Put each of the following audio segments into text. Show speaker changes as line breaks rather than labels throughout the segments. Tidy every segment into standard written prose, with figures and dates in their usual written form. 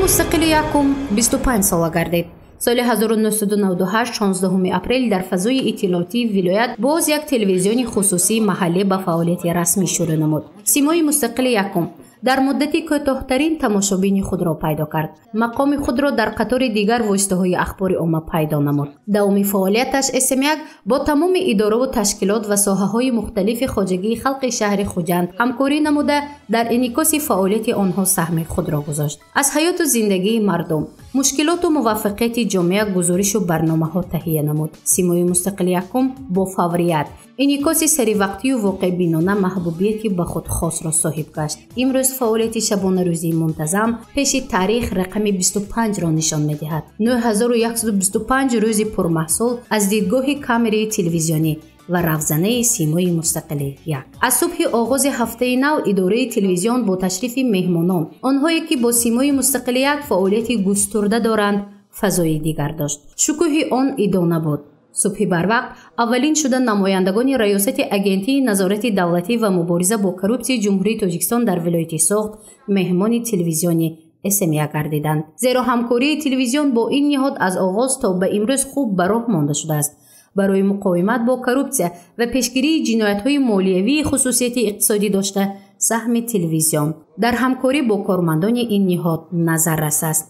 мустақили якум 25 сола гардид. Соли 1998 16 апрел дар фазои иттилоотии вилоят боз як телевизиони хусусии маҳаллӣ ба фаъолияти расмӣ шурӯъ намуд. Симои мустақили якум дар муддати кӯтоҳтарин тамошобини худро пайдо кард. Мақоми худро дар қатори дигар воситаҳои ахбори омма пайдо намуд. Давоми фаъолияташ СМ1 бо тамоми идораву ташкилот ва соҳаҳои мухталифи хоҷагии халқи шаҳри Хуҷанд ҳамкорӣ намуда, дар инъикоси фаъолияти онҳо саҳми худро гузошт. Аз ҳаёту зиндагии мардум, мушкилоту муваффақияти ҷомеа гузоришу барномаҳо таҳия намуд. Симои мустақили якум бо фаврият, инъикоси саривақтию воқеъбинона маҳбубияти ба худ хосро соҳиб гашт. Имрӯз фаъолияти шабонарӯзии мунтазам пеши таърих рақами 25-ро нишон медиҳад. 9125 рӯзи пурмаҳсул аз дидгоҳи камераи телевизионӣ ва равзанаи симои мустақили як. Аз субҳи оғози ҳафтаи нав идораи телевизион бо ташрифи меҳмонон, онҳое ки бо симои мустақили як фаъолияти густурда доранд, фазои дигар дошт. Шукӯҳи он идона буд. Субҳи барвақт аввалин шуда намояндагони раёсати Агентии назорати давлатӣ ва мубориза бо коррупсияи Ҷумҳурии Тоҷикистон дар вилояти Суғд меҳмони телевизиони СМ1 гардиданд. Зеро ҳамкории телевизион бо ин ниҳод аз оғоз то ба имрӯз хуб ба роҳ монда шудааст. Барои муқовимат бо коррупсия ва пешгирии ҷиноятҳои молиявии хусусияти иқтисодӣ дошта, саҳми телевизион дар ҳамкорӣ бо кормандони ин ниҳод назаррас аст.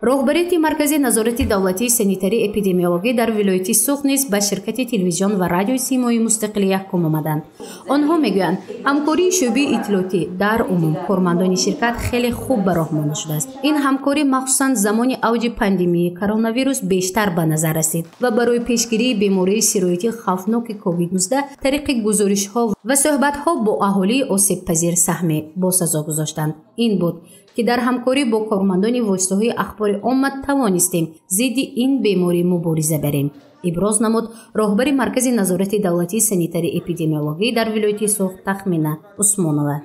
Роҳбарияти Маркази назорати давлатии санитарии эпидемиологӣ дар вилояти Суғд низ ба ширкати телевизион ва радиои симои мустақили якум омаданд. Онҳо мегӯянд, ҳамкории шӯъбаи иттилоотӣ дар умум кормандони ширкат хеле хуб ба роҳ монда шудааст. Ин ҳамкорӣ махсусан замони авҷи пандемияи коронавирус бештар ба назар расид ва барои пешгирии бемории сироятии хавфноки COVID-19 тариқи гузоришҳо ва суҳбатҳо бо аҳолии осебпазир саҳме босазо гузоштанд. Ин буд ки дар ҳамкорӣ бо кормандони воситаҳои ахбори омма тавонистем зидди ин беморӣ мубориза барем, иброз намуд роҳбари Маркази назорати давлатии санитарии эпидемиологӣ дар вилояти Суғд Тахмина Усмонова.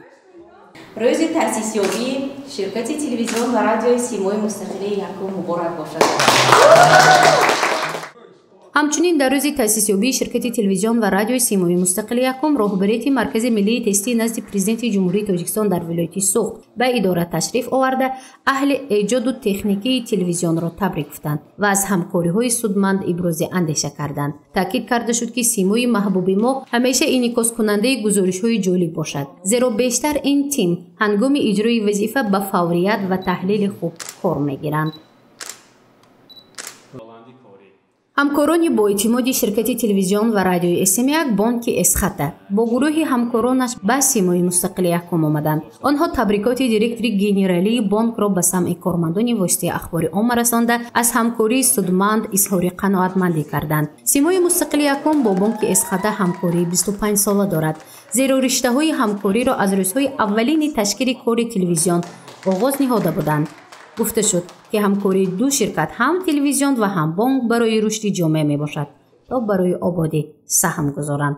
Рӯзи таъсисёбии ширкати телевизион ва радиои симои мустақили якум муборак бошад.
Ҳамчунин дар рӯзи таъсисёбии ширкати телевизион ва радиои симои мустақили якум роҳбарияти Маркази миллии тестии назди Президенти Ҷумҳурии Тоҷикистон дар вилояти Суғд ба идора ташриф оварда, аҳли эҷоду техникии телевизионро табрик гуфтанд ва аз ҳамкориҳои судманд ибрози андеша карданд. Таъкид карда шуд, ки симои маҳбуби мо ҳамеша инъикоскунандаи гузоришҳои ҷолиб бошад, зеро бештар ин тим ҳангоми иҷрои вазифа ба фаврият ва таҳлили хуб кор мегиранд. Ҳамкорони боэътимоди ширкати телевизион ва радиои СМ1 бонки Эсхата бо гурӯҳи ҳамкоронаш ба симои мустақили якум омаданд. Онҳо табрикоти директори генералии бонкро ба самъи кормандони воситаи ахбори омма расонда, аз ҳамкории судманд изҳори қаноатмандӣ карданд. Симои мустақили якум бо бонки Эсхата ҳамкории 25 сола дорад, зеро риштаҳои ҳамкориро аз рӯзҳои аввалини ташкили кори телевизион оғоз ниҳода буданд. Гуфта шуд, ки ҳамкории ду ширкат ҳам телевизион ва ҳам бонк барои рушди ҷомеа мебошад, то барои ободӣ саҳм гузоранд.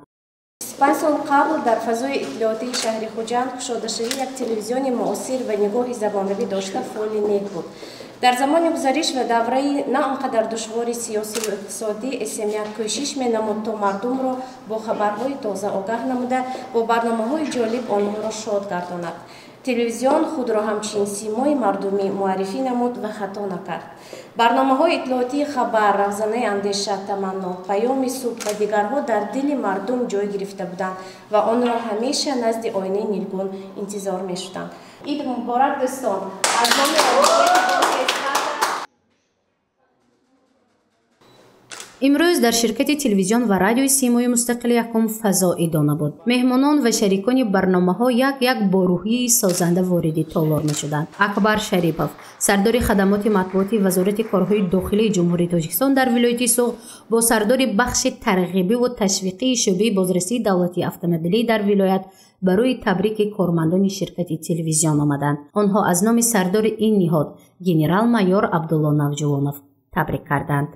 25 сол қабл дар фазои иттилоотии шаҳри Хуҷанд кушодашавии як телевизиони муосир ва нигоҳи замонавӣ дошта фоли нек буд. Дар замони гузариш ва давраи на он қадар душвори сиёсиву иқтисодӣ СМ1 кӯшиш менамуд, то мардумро бо хабарҳои тоза огаҳ намуда, бо барномаҳои ҷолиб онҳоро шод гардонад. Телевизион худро ҳамчун симои мардумӣ муаррифӣ намуд ва хато накард. Барномаҳои иттилоотии хабар, равзанаи андеша, таманно, паёми субҳ ва дигарҳо дар дили мардум ҷой гирифта буданд ва онро ҳамеша назди оинаи нилгун интизор мешуданд. Ид муборак, дӯстон! Аз номи
Имрӯз дар ширкати телевизион ва радиои симои мустақили якум фазо идона буд. Меҳмонон ва шарикони барномаҳо як-як бо рӯҳияи созанда вориди толор мешуданд. Акбар Шарипов, сардори хадамоти матбуоти Вазорати корҳои дохилии Ҷумҳурии Тоҷикистон дар вилояти Суғд, бо сардори бахши тарғибиву ташвиқии шӯъбаи бозрасии давлатии автомобилӣ дар вилоят барои табрики кормандони ширкати телевизион омаданд. Онҳо аз номи сардори ин ниҳод генерал-майор Абдулло Навҷувонов табрик карданд.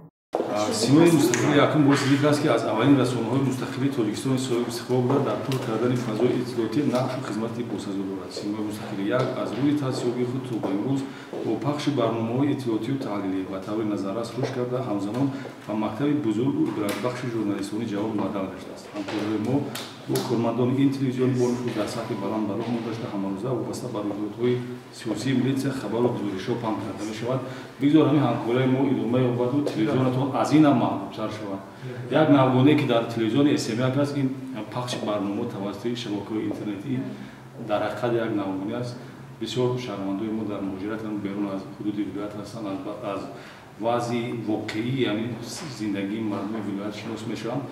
Симои мустақили якум боиси зикр аст, ки аз аввалин расонаҳои мустақили Тоҷикистони соҳиби истиқлол буда, дар пур кардани фазои иттилоотӣ нақшу хизмати босазо дорад. Симои мустақили як аз рӯи таъсисёбии худ то ба имрӯз бо пахши барномаҳои иттилоотию таҳлилӣ ба таври назаррас рушд карда, ҳамзамон ба мактаби бузургу ибратбахши журналистони ҷавон мубаддал гаштааст. Ҳамкориҳои мо Бо кормандони ин телевизиони бонуфуз дар сатҳи баланд ба роҳ монда шуда, ҳамарӯза вобаста ба рӯйдодҳои сиёсии милитсия хабару гузоришҳо паҳн карда мешавад. Бигзор ҳамин ҳамкориҳои мо идома ёбаду телевизионатон аз ин ҳам маҳбубтар шавад. Як навгонае ки дар телевизиони СМ1 аст, ин пахши барномаҳо тавассути шабакаҳои интернетӣ дар ҳақиқат як навгонӣ аст. Бисёр шаҳрвандои мо дар муҳоҷиратанд, берун аз ҳудуди вилоят ҳастанд, аз вазъи воқеӣ, яъне зиндагии мардуми вилоят шинос мешаванд.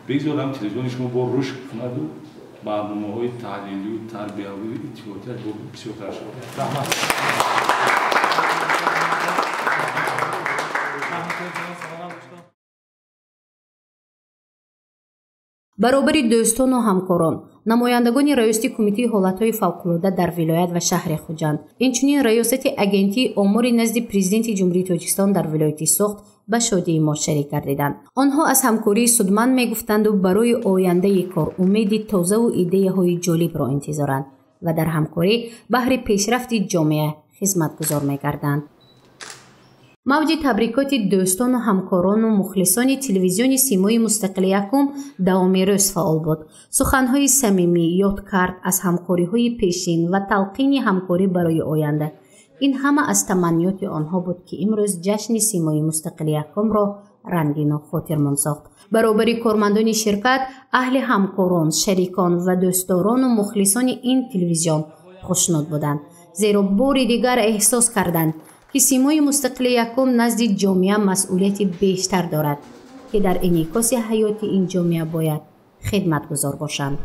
Бигзор ҳам телевизиони шумо бо рушд кунаду барномаҳои таҳлилию тарбиявию иттилоотиаш бо бисёртар шавад.
Раҳмат.
Баробари дӯстону ҳамкорон, намояндагони раёсати кумитаи ҳолатҳои фавқулода дар вилоят ва шаҳри Хуҷанд, инчунин раёсати агентии омори назди президенти Ҷумҳурии Тоҷикистон дар вилояти Суғд ба шодии мо шарик гардиданд. Онҳо аз ҳамкории судманд мегуфтанду барои ояндаи кор умеди тозаву идеяҳои ҷолибро интизоранд ва дар ҳамкорӣ баҳри пешрафти ҷомеа хизматгузор мегарданд. Мавҷи табрикоти дӯстону ҳамкорону мухлисони телевизиони Симои мустақили якум давоми рӯз фаъол буд. Суханҳои самимӣ, ёдкард аз ҳамкориҳои пешин ва талқини ҳамкорӣ барои оянда. Ин ҳама аз таманниёти онҳо буд, ки имрӯз ҷашни Симои мустақили якумро рангину хотирмон сохт. Баробари кормандони ширкат, аҳли ҳамкорон, шарикон ва дӯстдорону мухлисони ин телевизион хушнуд буданд, зеро бори дигар эҳсос карданд, ки Симои мустақили якум назди ҷомеа масъулияти бештар дорад, ки дар инъикоси ҳаёти ин ҷомеа бояд хидматгузор бошанд.